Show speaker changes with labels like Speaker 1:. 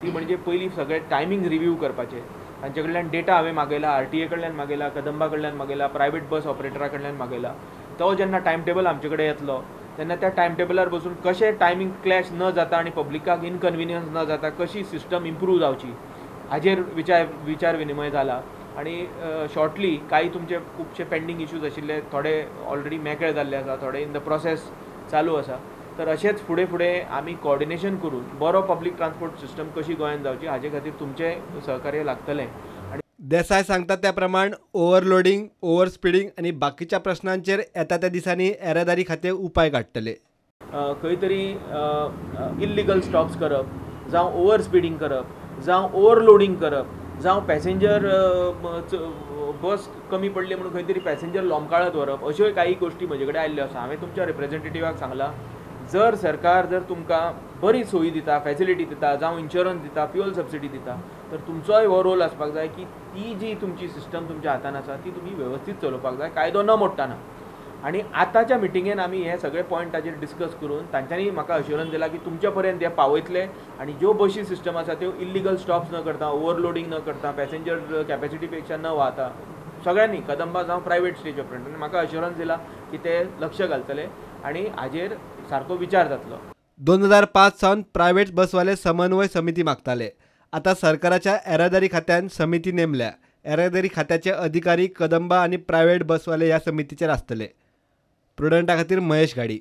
Speaker 1: ती म्हणजे पयलीं सगळे टायमींग रिव्यू करपाचे. तांचे कडल्यान डेटा हांवें मागयला, आरटीए कडल्यान मागयला, कदंबा कडल्यान मागयला, प्रायवेट बस ऑपरेटरा कडल्यान मागयला. तो जेन्ना टायम टेबल आमचे कडेन येतलो तेन्ना त्या टायम टेबलार बसून कशें टायमींग क्लॅश न जाता आनी पब्लिकाक इनकन्विनियन्स न जाता कशी सिस्टम इम्प्रूव जावची हाजेर विचार विनिमय जाला. आनी शॉर्टली कांय तुमचे खुबशे पेंडींग इश्यूज आशिल्ले थोडे ऑलरेडी मेकळे जाल्ले आसा, थोडे इन the process चालू आसा. तर अशेंच फुडें फुडें आमी कॉर्डिनेशन करून बरो पब्लीक ट्रान्सपोर्ट सिस्टम कशी गोंयांत जावची हाजे खातीर तुमचें सहकार्य लागतलें. आनी
Speaker 2: देसाय सांगता त्या प्रमाण ओव्हरलोडींग, ओव्हर स्पिडींग आनी बाकीच्या प्रश्नांचेर येता त्या दिसांनी येरादारी खातें उपाय काडटले.
Speaker 1: खंय तरी इल्लिगल स्टॉप्स करप, जावं ओव्हर स्पिडींग करप, जावं ओव्हरलोडींग करप, जावं पॅसेंजर बस कमी पडली म्हणून खंय तरी पॅसेंजर लोंबकाळत व्हरप, अश्योय काही गोश्टी म्हजे कडेन आयिल्ल्यो आसा. हांवें तुमच्या रिप्रेझेंटेटिवाक सांगलां, जर सरकार जर तुमकां बरी सोयी दिता, फॅसिलिटी दिता, जावं इन्शुरन्स दिता, फ्युअल सबसिडी दिता, तर तुमचोय हो रोल आसपाक जाय की ती जी तुमची सिस्टम तुमच्या हातान आसा ती तुमी वेवस्थीत चलोवपाक जाय, कायदो न मोडटना. आनी आतांच्या मिटिंगेन आमी हे सगळे पॉयंटाचेर डिस्कस करून तांच्यांनी म्हाका अश्युरन्स दिला की तुमच्या पर्यंत हे पावयतले आनी ज्यो बशी सिस्टम आसा त्यो इल्लिगल स्टॉप्स न करता, ओव्हरलोडींग न करता, पॅसेंजर कॅपेसिटी पेक्षा न वाहता, सगळ्यांनी कदंबा जावं प्रायवेट स्टेज ऑपरेटर म्हाका अश्युरन्स दिला की ते लक्ष घालतले आनी हाजेर सारको विचार जातलो.
Speaker 2: 2005 सावन प्रायव्हेट बसवाले समन्वय समिती मागताले. आतां सरकाराच्या येरादारी खात्यान समिती नेमल्या. येरादारी खात्याचे अधिकारी कदंबा आनी प्रायव्हेट बसवाले ह्या समितीचेर आसतले. प्रुडंटा खातीर महेश घाडी.